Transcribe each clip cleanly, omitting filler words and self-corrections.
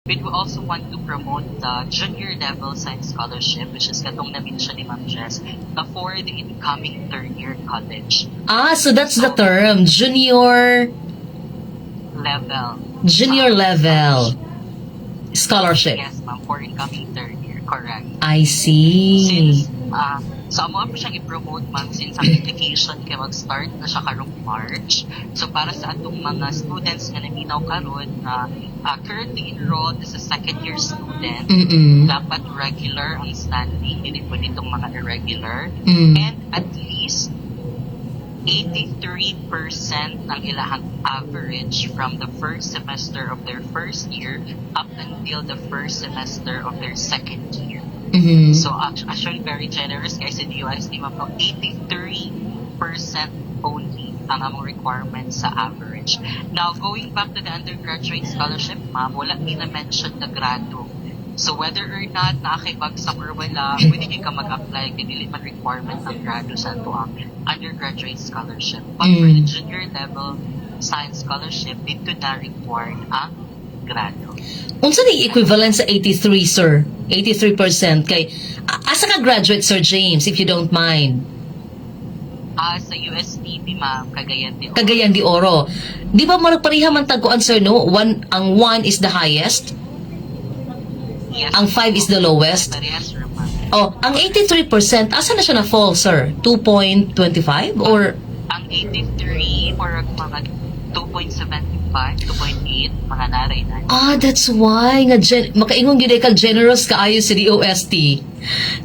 We also want to promote the junior level science scholarship, which is katong na-mention ni Ma'am Jess, for the incoming third year college. Ah, so that's the term, junior level. Junior level scholarship. Yes, ma'am, for incoming third year. Correct. I see. Since, so amo po siyang i-promote, ma'am, since ang application kay mag-start na siya karong March. So para sa atong mga students nga naminaw karon na currently enrolled as a second year student, dapat regular ang standing, dili pwede itong mga irregular. And at least 83% ang ilahang average from the first semester of their first year up until the first semester of their second year. So actually very generous guys sa DOST, ma'am, no? 83% only ang among requirement sa average. Now, going back to the undergraduate scholarship, ma'am, wala mi na-mention na grado. So whether or not naa kay bagsak or wala, pwede gyud ka mag-apply kay dili man requirement ang grado sa atoang undergraduate scholarship. But for the junior level science scholarship, dito na required ang grado. Unsa ni equivalent sa 83, sir? 83% kay asa ka graduate, Sir James, if you don't mind? Ah, sa USTP, ma'am, Cagayan de Oro. Cagayan de Oro. Di ba murag pareha man tag kuan, sir, no? One, ang 1 is the highest, Yes, ang 5 is the lowest. Parehas ra, ma'am. Oh, ang 83%, asa na siya na fall, sir? 2.25 or Ang 83, murag mga 2.75, 2.8, mga naray na. Ah, that's why nga makaingon gyud ka generous kaayo si DOST.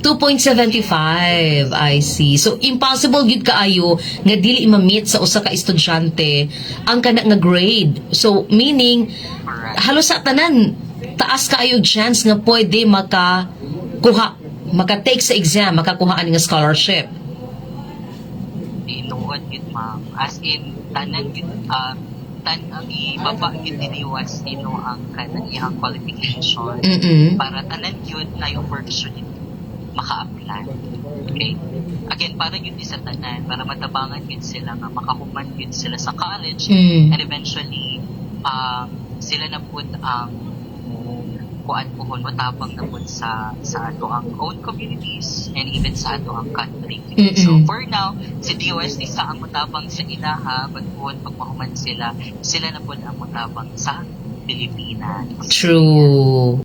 2.75, I see. So impossible gyud kaayo nga dili ma-meet sa usa ka estudyante ang kana nga grade. So meaning halos sa tanan taas kaayo chance nga pwede makakuha, maka-take sa exam, makakuha ani nga scholarship. Tinuod gid, ma'am. As in tanan gid, ang ibaba gid ni DOST, no, ang kanang iyang qualification para tanan gyud na yung opportunity maka-apply. Okay? Again, para gyud ni sa tanan, para matabangan gyud sila nga makahuman gyud sila sa college and eventually sila na pud ang kuan puhon, motabang na pud sa atoang own communities and even sa atoang country. So for now, si DOST sa ang motabang sa ilaha, but puhon pag mahuman sila, sila na pud ang motabang sa Pilipinas. True.